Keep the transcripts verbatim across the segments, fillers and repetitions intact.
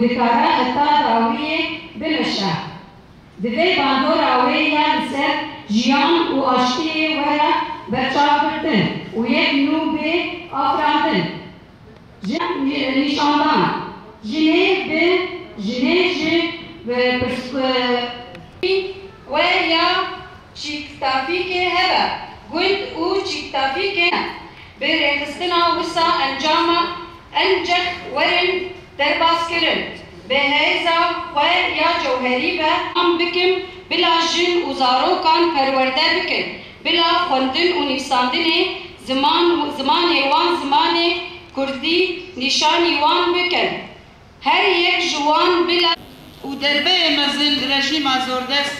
dikare heta dawiyê bimeşe. Divê bandora wê ya li ser jiyan û aştiyê were berçavgirtin û yek nû bê afirandin. Ji nîşandan jinê bi jinê ji pirsgirêk we ya çîktafîkê hebe gund û çîktafîkê bi rêxistina wisa encama encex werin derbazkirin, bi hêza xwe ya cewherî ve em bikim bila jin û zarokan perwerde bikin, bila xwendin û nivîsandinê ziman û zimanê wan zimanê kurdî nîşanî wan bikin. Her yek ji wan bila û derbeyê mezin rejîma zordest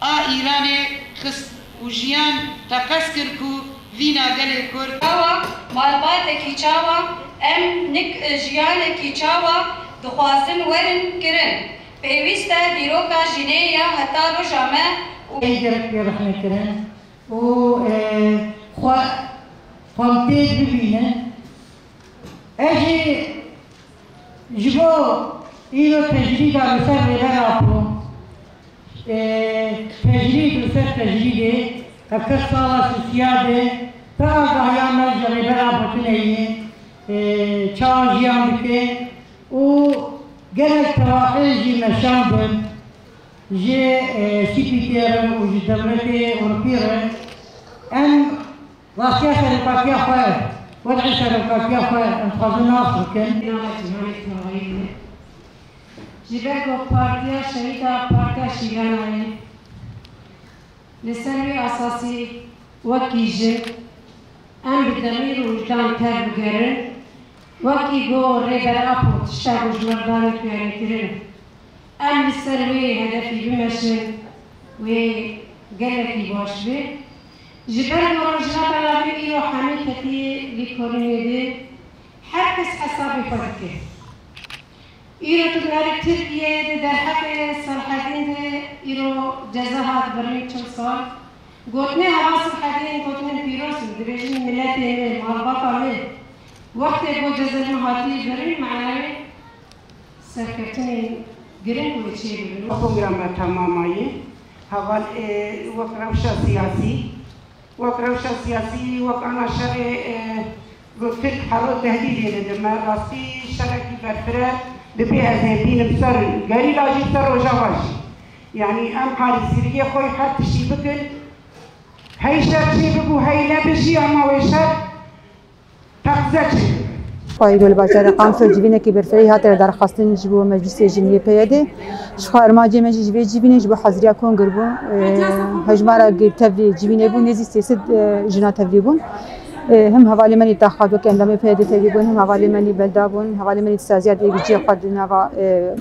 a Îranê xist û jiyan teqez kir ku vîna gelê Kurd. Çawa malbatekî çawa em nik jiyanekî çawa dixwazin werin kirin. Pêwîst e dîroka jinê ya heta roja me û Ey gerek pê rexne kirin û, e, xwe, xwe li pêş bibînin. Ez jî ji bo îro tecrîda li ser Rêber Apo, e, tecrîd li ser tecrîdê, hevdeh sala sisiyadê, tu agahiya me ji Rêber Apo tune yî, e, çawa jiyan dike û gelek tewaxê jî meşandin ji, e, C P T re û ji dewletê Ewropî re. Em Rastiya serokatiya xwe, wed'ê serokatiya xwe em dixwazin nas bikin. Nava cîhanê tevayî ye. Ji ber ku partiya şehîda partiya şîrana ye. Li ser wê esasî wekî jin em bi demîr û wijdan tev bigerin. Wekî ku Rêber Apo tişta ku ji we re dane piyanîkirin, em li ser wê hedefî bimeşin, wê gelekî baş be. Ji ber ku Rojhilata Navîn îro hemî ketiye lêkolînê de, her kes hesabê xwe dike. Îro tu dinêrî Tirkiyeyê de derheqê Selahedîn de îro ceza hat birîn çil sal. Gotinê heva Selahedîn gotinên pîroz in, dibêjin miletê me, malbata me. Wextê ku cezayê me hatî birîn, manayê serkeftinên giring wê çêbibin. Kongra me temama ye. Heval, e, wek rewşa siyasî, wek rewşa siyasî, wek ana şerê, e, ku Tirk hero tehdîdê dide me. Rastî şerekî berfireh dibê ez ê bînim ser gerîla jî ser Rojava jî. Yanî em parêzgiriyê xwe her tiştî bikin. Hey şer çêbibû, hey nebijî, ama wê şer teqze çêbibe. Xwayî li bajarê Qamşlo civînekî berfirehî hate darxistin ji bo Meclîsê Jiniyê P Y D. Ji xwe armancê me jî ji vê civînê ji bo heziriya kongir bû. Hejmara tevlî civînê bû, nêzî sê sed jina tevlî bûn. Him hevalê me nî daxwaz wekî endamê P Y D tevlî bûn, him hevalê me nî belda bûn, hevalê me nî saziya dê cihê xwe di nava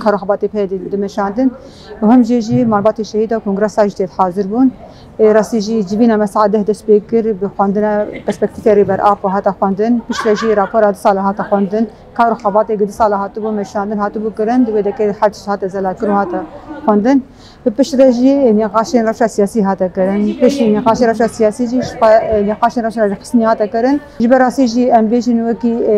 kar û xebatê P Y D dimeşandin. Û him jê jî malbatê şehîda kongresa jî tê hazir bûn. Ê, rastî jî civîna me saet deh dest pê kir, bi xwendina perspektîfê Rêber Apo hate xwendin. Piştre jî rapora du sala hate xwendin. Kar û xebatê ku du sala hatibû meşandin, hatibû kirin, di wê dekê her tişt hate zelalkirin û hate xwendin. Bi piştre jî nîqaşên rewşa siyasî hate kirin. Piştî nîqaşên rewşa siyasî jî ji xwe, nîqaşên rewşa rêxistinî hate kirin. Ji ber rastî jî em bêjin wekî, e,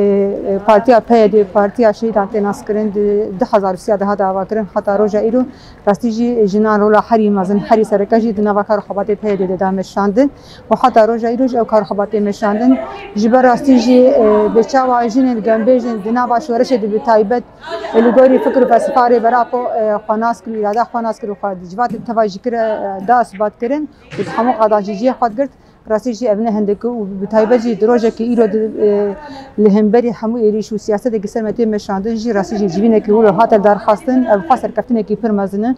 e, partiya P Y D, partiya şehîdan tê naskirin, di du hezar û sî de hate avakirin heta roja îro. Rastî jî jinan rola herî mezin, herî sereke jî di nava kar û xebatê P Y D de da meşandin û heta roja îro jî ew kar û xebatê meşandin. Ji ber rastî jî, e, bi çawa jinên gembêjin di nava şoreşê de bi taybet, e, li gorî fikr û felsefa Rêber Apo, e, xwe nas kir û îrada xwe nas kir û xwe di civatê teva jî kire, e, da isbat kirin û di hemû qadan jî cihê xwe digirt. Rastî jî ev ne hindik e û bi taybet jî di rojekî îro di, e, li hemberî hemû êrîş û siyaseteke ser me tê meşandin jî rastî jî civînekî wilo hate darxistin, ev xwe serkeftinekî pir mezin e.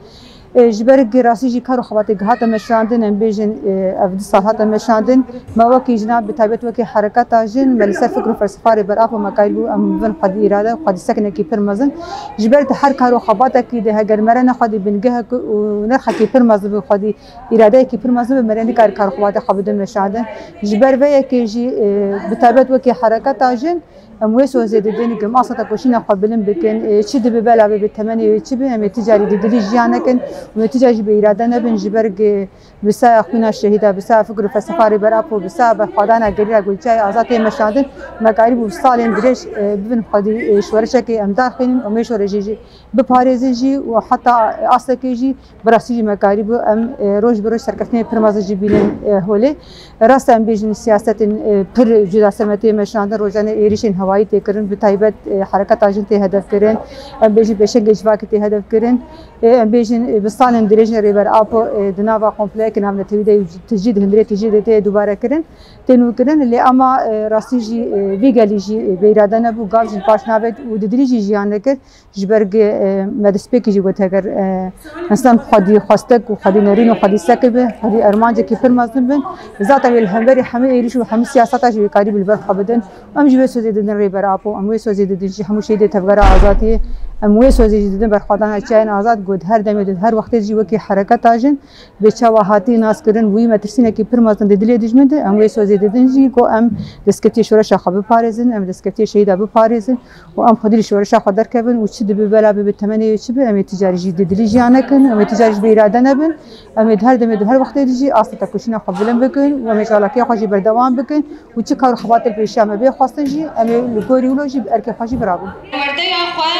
E, ji ber ku rastî jî kar û xebatê ku hate meşandin, em bêjin, e, ev du sal hate meşandin, me wekî jinan bi taybet wekî hereketa jin, me li ser fikr û felsefa Rêber Apo me kayî bû, em bibin xwedî îrade, xwedî sekinekî pir mezin. Ji ber di her kar û xebatekî de heger mere ne xwedî bingehek û nirxekî pir mezin bi xwedî îradeyekî pir mezin bi merê nikare kar û xebatê xwe bidin meşandin. Ji ber vê yekê jî, e, bi taybet wekî hereketa jin, em wê sozê didin, ku masa tekoşîna xwe bilind bikin, e, çi dibe bela be, bi temenê wê çi be, em ê ti carî di dilî jiyan nekin. Em ê tu cara jî bêîrade nebin, ji ber ku bi saya xwîna şehîda, bi saya fikr û felsefa Rêber Apo, bi saya berxwedana gerîla Gulçiyayê Azad tê meşandin, me karîbû salên dirêj, e, bibin xwedî, e, şoreşekê em darxînin û em ê şoreşê jî biparêzin jî û heta astekê jî bi rastî jî me karîbû em, e, roj bi roj serkeftinê pir mezin jî bînin, e, holê. Rast e, em bêjin siyasetên, e, pir cuda ser me tê meşandin, rojane êrişên hewayî tê kirin, bi taybet, e, hereketa jin tê hedef kirin, em bêjin pêşengê civakê tê hedef kirin. Ê, em bêjin, ê, bi salên dirêj ne Rêber Apo, ê, di nava kompleyeke navnetewî de û tijî di hundirê tijî de tê dubare kirin, tê nûkirin. Lê ema, ê, rastî jî, ê, vî gelî jî, ê, bêîrade nebû, gav jî paş navet û di dilî jî jiyan nekir. Ji ber ku, ê, me destpêkî jî got, heger, ê, însan xwedî xwestek û xwedî nerîn û xwedî seke be, xwedî ermancekî pir mezin bin, zaten wê li hemberî hemî êrîş û hemî siyaseta jî wê karî bi li ber xwe bidin. Em ji wê sozê didin Rêber Apo, em wê sozê didin jî hemû şehîdê tevgera azadiyê, em wê sozê jî didin berxwedana çiyayên azad, ku di her demê de, di her wextê jî wekî hereketa jin bê çawa hatî naskirin, wî metirsînekî pir mezin di dilê dijmin de, em wê sozê didin jî, ku em destkeftiyê şoreşa xwe biparêzin, em destkeftiyê şehîda biparêzin û em xwedî li şoreşa xwe derkevin û çi dibe bela bibe temenê wê çi be, em ê tu carî jî di dilî jiyan nekin, em ê tu carî jî bêîrade nebin, em ê di her demê, di her wextê de jî asta tekoşîna xwe bilind bikin û em ê çalakiya xwe jî berdewam bikin. û çi kar û xebatê li pêşiya me bê xwestin jî, em ê li gorî wilo jî bi erkê xwe jî birabin. Perwerdeya xwe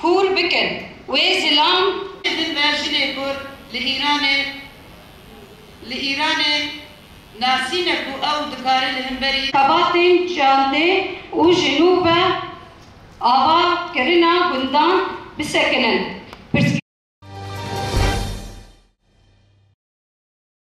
kûr bikin. Wê zilam. Li vir jinê ku li Îranê, li Îranê nasîne ku ew dikare li hemberî xebatên çandê û jinû ve ava kirina gundan bisekinin.